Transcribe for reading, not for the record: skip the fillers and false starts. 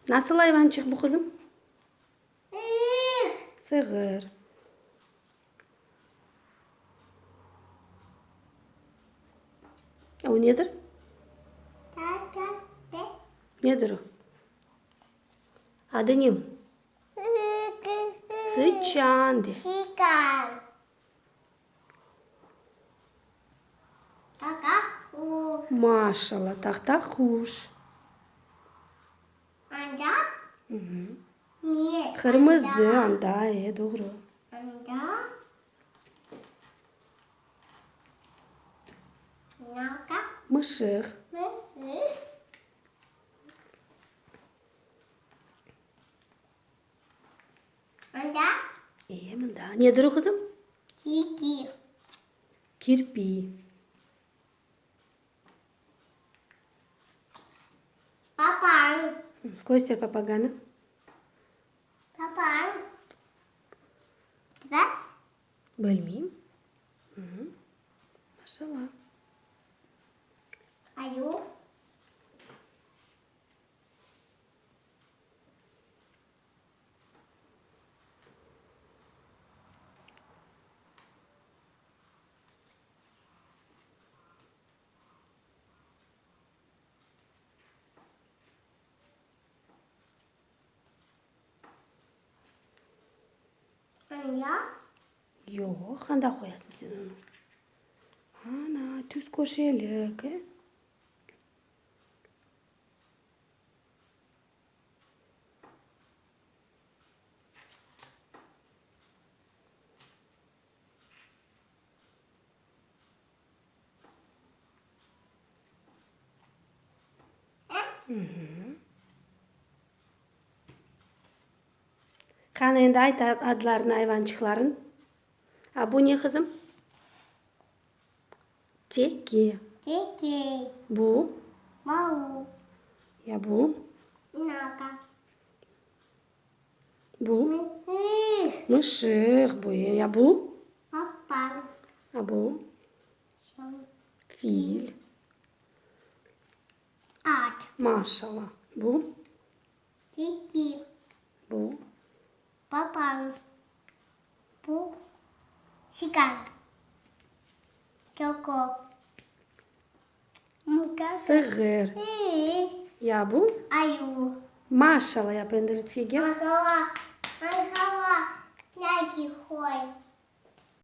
Nasıl ayvançıq bu, qızım? Sığır. O nedir? Nedir o? Adı ne onıñ? Sıçan de. Maşallah, tahta quş. Qırmızı, anda, e, doğru. Mışıq. E, mında. Nedir o, qızım? Kirpi. Köster papaganı. Bilmeyim. Maşallah. Yoq, anda qoyasıñ sen onı. Ana, tüz köşelik, e? Qani, endi ayt adlarını ayvançıqların. A bu ne, qızım? Teke. Teke. Bu? Bavuq. Ya bu? Naka. Bu? Mışıq. Mışıq bu, e. Ya bu? Papan. A bu? Fil. At. Maşallah. Bu? Teke. Bu? Papan. Bu? Sigan. Koko. Sığır. Ya bu? Ayu. Maşallah yap endi Lütfiyege.